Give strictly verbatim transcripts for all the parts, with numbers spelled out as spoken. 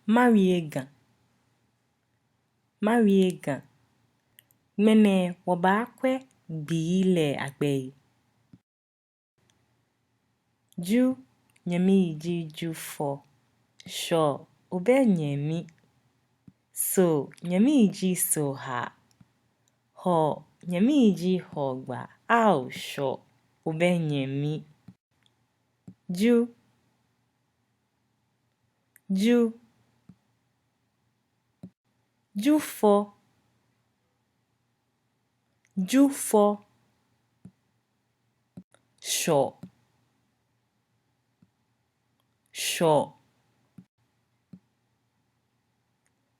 Mawie Ga. Mawie Ga. Ŋmɛnɛ wɔbaakwɛ gbii lɛ agbɛi. Ju, nyɛmi ji Jufɔ. Shɔ, obɛ nyɛmi. So, nyɛmi ji Soha. Hɔ, nyɛmi ji Hɔgba. Ao, Shɔ, obɛ nyɛmi. Ju, Ju, Jufɔ, Jufɔ. Shɔ, Shɔ.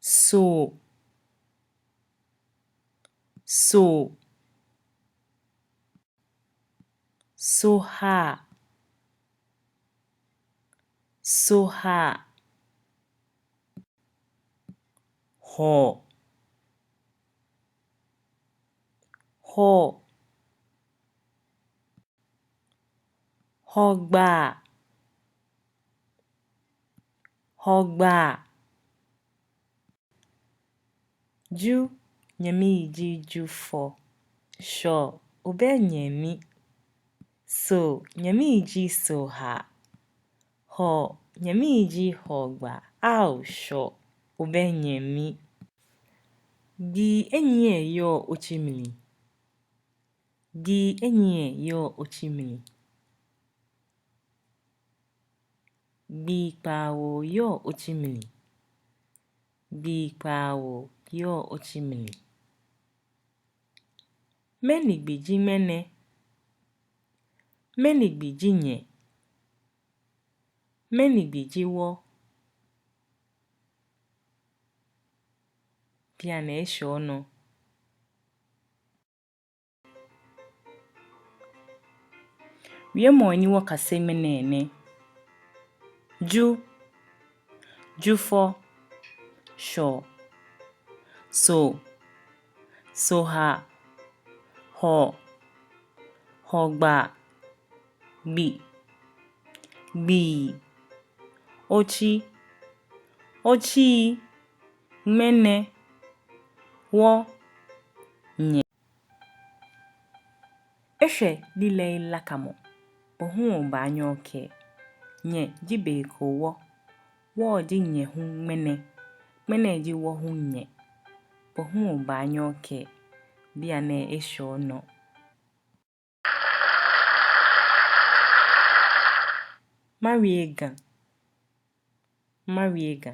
So, So. Soha, Soha. Hɔ, Hɔ. Hɔgba, Hɔgba. Ju, nyɛmi ji Jufɔ. Shɔ, obɛ nyɛmi. So, nyɛmi ji Soha. Hɔ, nyɛmi ji Hɔgba. Ao, Shɔ, obɛ nyɛmi. Gbii enyiɛ yɔɔ otsi mli. Gbii enyiɛ yɔɔ otsi mli. Gbii kpawo yɔɔ otsi mli. Gbii kpawo yɔɔ otsi mli. Mɛni gbi ji ŋmɛnɛ? Mɛni gbi ji nyɛ? Mɛni gbi ji wɔ? Bianɛ eshɛ onɔ. Wiemɔi ni wɔkase ŋmɛnɛ nɛ: Ju, Jufɔ. Shɔ, So, Soha. Hɔ, Hɔgba. Gbi, Gbii. Otsi, Otsii. Ŋmɛnɛ, wɔ, nyɛ. Eshwɛ lilɛi lakamɔ, bo hu obaanyɛ okɛɛ: Nyɛ ji be ko wɔ, wɔ ji nyɛ hu ŋmɛnɛ, ŋmɛnɛ ji wɔ hu nyɛ. Bo hu obaanyɛ okɛɛ, bianɛ eshɛ onɔ. Mawie Ga. Mawie Ga.